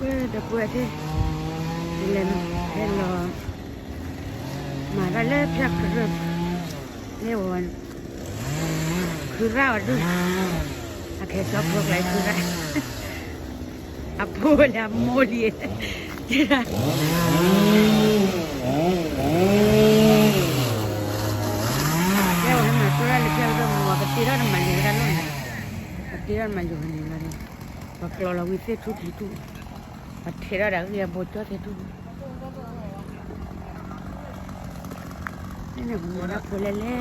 ဒီပုၢ်ဝဲၢ်သ့ၣ်, လဲၤဟဲလီၤ မၤတၢ်လၢဖၠၣ်ကရၢၢ် လၢဝဲ ခုရၣ်အီၤဒုး, အကဟဲကၠီဖိကျါခုရၣ်, အဖိလၢအမိၢ်လံ, တဲဒၣ်, တဲဝဲဟဲမၤကရၢၢ်လၢဖၠၣ်ကရၢၢ်မ့ၢ်ဝဲ ကတ့ထီၣ်တမၤယိၤဝဲဒၣ်လီၤန့ၣ်, ကတ့ထီၣ်တမၤယိၤဝဲန့ၣ်လီၤန့ၣ်, ပကျီလီၤဝံၤသ့ၣ်ထူၣ်ထံထူၣ်, ပထဲးထီၣ်ဒၣ်ဂ့ၢ်အဘိကၠီသ့ၣ်ထူၣ်, န့ၣ်ပမၤတၢ်ဖိလဲၣ်လဲၣ်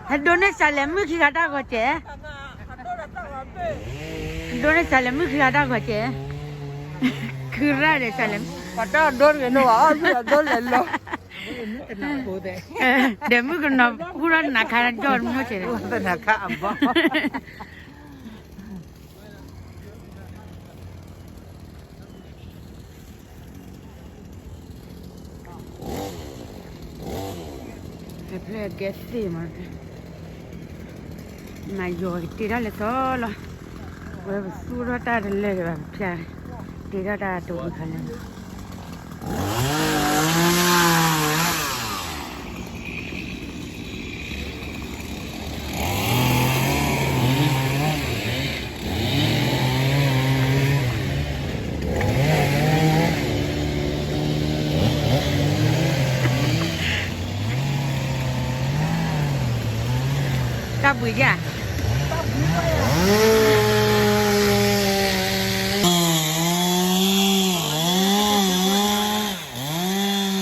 ဟဲဒိးန့ၢ်စၤလဲၤမုၣ် ခံဂၤတၢ်ဂီၤစဲး, ဒိးန့ၢ်စၤလဲၤမုၣ် ခံဂၤတၢ်ဂီၤစဲး, ခုရၣ်ဒီးစၤလဲၤ, ပှၤတၢ်ဒိးတဂ့ၤန့ၣ်ဘၣ် အီၣ်ယုၢ်အဒိးလဲၤလီၤ, ဒီးမုၣ်ကနီၤဃုထီၣ်နးခါဒီး တနၤခါအဘီ တဖျၢၣ်ကဲသ့ၣ်မး, မၤယီၤကတ့ထီၣ်လဲၤသီလီၤ, ဝဲပသူၣ်ထီၣ်တၢ်တလၢာ်ဘၣ် ပဖၠၣ်, တ့ထီၣ်တၢ်တဝံၤခါလဲၣ် တၢ်ဘှံးယၤ လၢအံၤတနီၤ ခုရၣ် ယတံၤ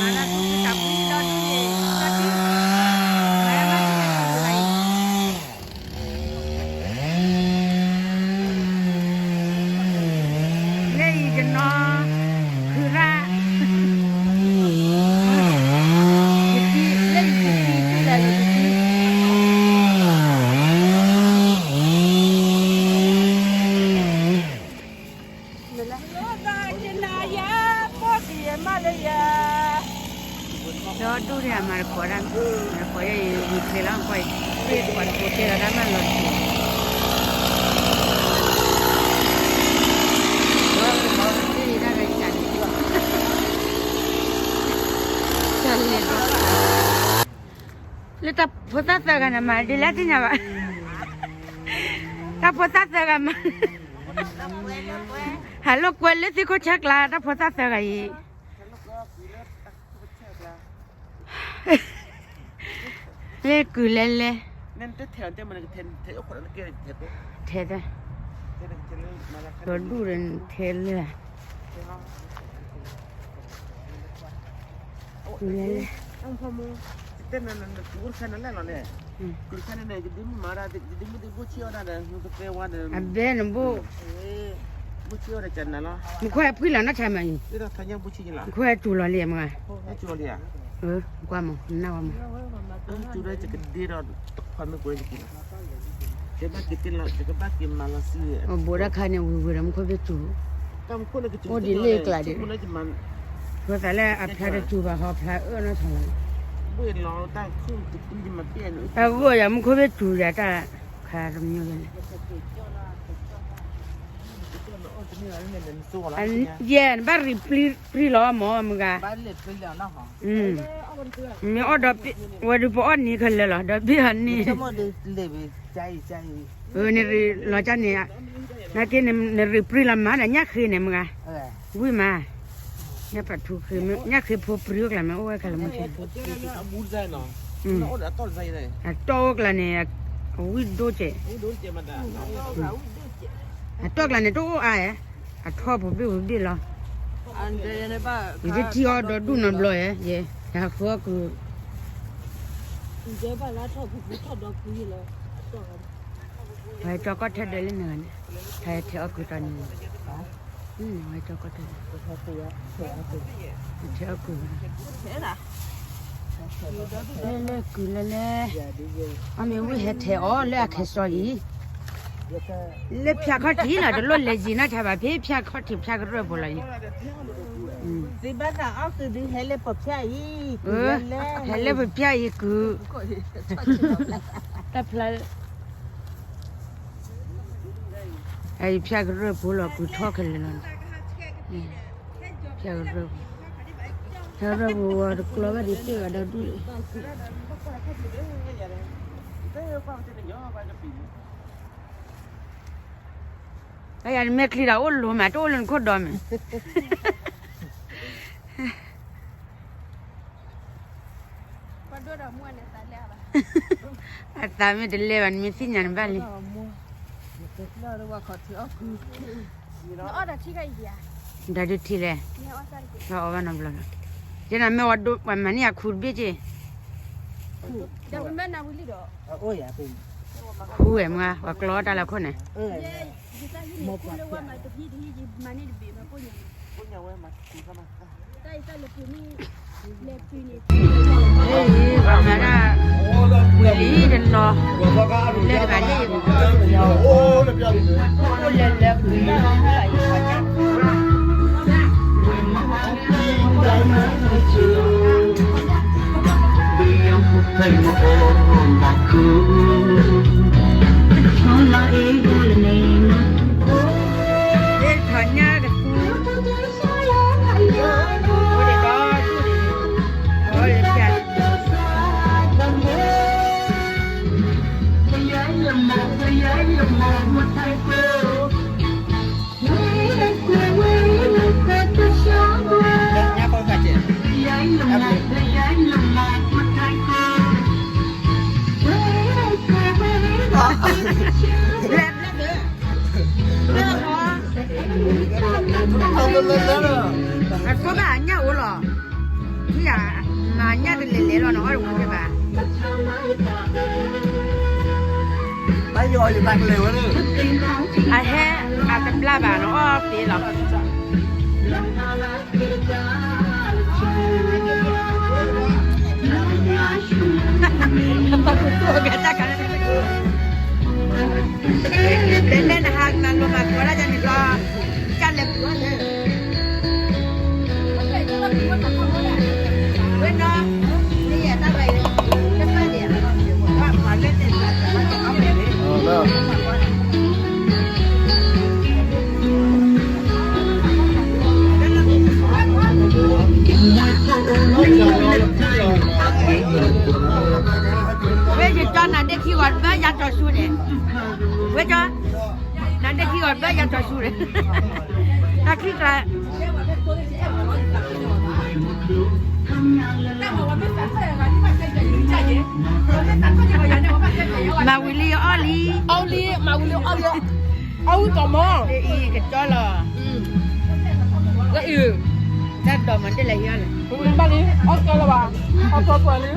လၢယတံၤတံၤ တူၢ်လဲၤလၢယတံၤ ဒီဒူၣ်န့ၣ် အမၤတကိးဒၣ် မၤတကိးယဲအံၤ ဝံၤချ့လီၤ ကွၢ်အံၤ သ့ၣ်တပှၤတဖိတဲလီၤတၢ်မၤလီၤတံၢ် ဒီးကမၤသ့ၣ်ဒၣ်ဝဲစၢ်န့ၣ် စၢ်လဲၤဒီး လၢတၢ်ဖိသၣ်သၢဂၤန့ၣ် မၤဒ်လဲၣ်သ့ၣ်ညါဘၣ် တၢ်ဖိသၣ်သၢဂၤမၤ ဟးလိာ်ကွဲလၢသ့ၣ်ခိၣ်ဆၢကျါ တၢ်ဖိသၣ်သၢဂၤအံၤ လဲၤကုၢ်လဲၤလဲၤ ထဲတၢ် ဒီဒူၣ်ဒီးထဲလၢ လဲၤလဲၤ အဘဲနဘိၣ် မူခိၣ်ဟဲဖှံလီၤနီၢ်ဆါမးအံၤ မူခိၣ်ဟဲဖှံလီၤနီၢ်ဆါမးအံၤ ကွၢ်မး နၢ်ဝဲမး အဘိးဒၣ်ခါန့ၣ်ဝံၤဝံၤဒီး မူခိၣ်ဘ့ၣ်စူၤ အိၣ်ဒ်လ့ၣ်ကျးဒံး ဖိသၣ်လၢအဖျါတစူၤဘၣ် ဟီဖျါအၢၣ်နီၢ်ဆါလီၤ အဂီၢ်ယၤ မူခိၣ်ဘ့ၣ်စူၤယၤတၢ်ခါတမံၤန့ၣ် ယဲ နဘၣ်ရံးပြံလီၤမၢ်မုၢ်ဂၤ မ့ၢ်အီၣ်ဒီး ဝဲဒုးပအီၣ်နံၤခဲလၢာ်လီၤ ဒီးဘ့ၣ်အီၤန့ၣ် နရံးလီၤကၢ်န့ၣ် နာ်က့ နရံးပြံလီၤမးဒီး ညၣ်ဃ့န့ၣ်မုၢ်ဂၤ ဝံၣ်မး ညၣ်ပာ်ထူဃ့ ညၣ်ဃ့ဖိပြံအိၣ်ကျါမ့ၢ်အိၣ်ဝဲခဲလၢာ်မုၢ်ဆ့ အတီၢ်အိၣ်ကျါန့ၣ် အဝံၣ်ဒိၣ်ကဲး အတီၢ်ကျါန့ၣ် တအိၣ်အါဧါ အထီၣ်ပူၤဘ့ၣ်ပူၤဘ့ၣ်လီၤ ယတထံၣ်အီၤဒီးဒူၣ်နီတဘျီဧါ ယဲ ယဟးဃုအီၣ်ကုၢ် ပှၤဟဲကၠီကီၢ်ထဲဒၢးလၢနဂၤန့ၣ် ဟဲထဲအီၣ်ကုၢ်တီန့ၣ် ဟဲကၠီကီၢ်ထဲဒၢး ထဲအီၣ်ကုၢ် ထဲ လဲၤလဲၤကုၢ်လဲၤလဲၤ, အမ့ၢ်ဝံဟဲထဲးအီၤလၢအခဲစီၤအံၤ, လၢဖၠၣ်ခီၣ်ထံးလီၤ, တလိၣ်လဲၤယံာ်နီၢ်ထးဘၣ်, ဖဲဖၠၣ်ခီၣ်ထံးဖၠၣ်ကရၢၢ်ပူၤလီၤအံၤ, ဟဲလၢပဖၠၣ်အံၤကုၢ်, ဖၠၣ်ကရၢၢ်ပူၤလီၤ ကုၢ်ထီၣ်ခဲလၢာ်လီၤ, ဖၠၣ်ကရၢၢ်ပူၤ, ဖၠၣ်ကရၢၢ်ပူၤဝဲတကျီဘၣ်ဒံးသ့ၣ်ဂၤဒီဒူၣ်လံ. အယၤနမဲာ်ချံဒီးအိၣ်လိၤမး တအိၣ်လၢနခိၣ်ဒီးမ့ၢ်, အသးမ့ၢ်တလဲၤဘၣ် နမ့ၢ်သ့ၣ်ညါနဘၣ်လံ. တၢ်ဒုးထံလဲၣ်, အီၣ်ဘၣ်နီတဘျီလီၤ, ယဲနမ့ၢ်ဝဲဒိၣ်ပှၤမၤန့ၢ်ယၤခူတဘ့ၣ်က့ၢ်, ခူဝဲမ့ၢ် ပှၤကျီတၢ်လၢခိၣ်န့ၣ် ပှၤမၤဒၣ် ဝံၤလံတနီၤ, လဲၤတဂၤလံ, အိၣ်လၢလၢကွံာ်လၢယခီညါ လၢခီညါကသူ, အိၣ်ဒံးဒီး, အိၣ်ဒံး, အဆိဘၣ်အညၣ်အိၣ်လီၤ, မၤညၣ်တလဲၤလဲၤလီၤ နအီၣ်တဝံၤက့ၤဘၣ်. အဟဲအတဘျါဘၣ် နအီၣ်သ့လီၤ. တလဲၤနဟးမၤလိမၤကိးဒၣ်ယၤန့ၣ်လီၤ, ကလဲၤပူၤန့ၣ် ဝဲနီၤ, ဝဲယကၠီနၤဒ့ခံဂီၤဘၢယၤတီၤဆူန့ၣ်, ဝဲကၠီ နၤဒ့ခံဂီၤဘၢယၤတီၤဆူန့ၣ်, တၢ်ချံကျါ မၤဝံၤလံအီၣ်လံ, အီၣ်လံ, မၤဝံၤလံအီၣ်လံ, အီၣ်ဝံၤကီးမီၤ, အံၤကကၠီလီၤ, အံၤ, တၢ်ဒိးမၤဒ်လဲၣ်ဟံၣ်အီၣ်လဲၣ်, ဘၣ်လံ, အီၣ်ကၠီလၢၤဘၣ်, အီၣ်ကၠီကွၢ်လံ.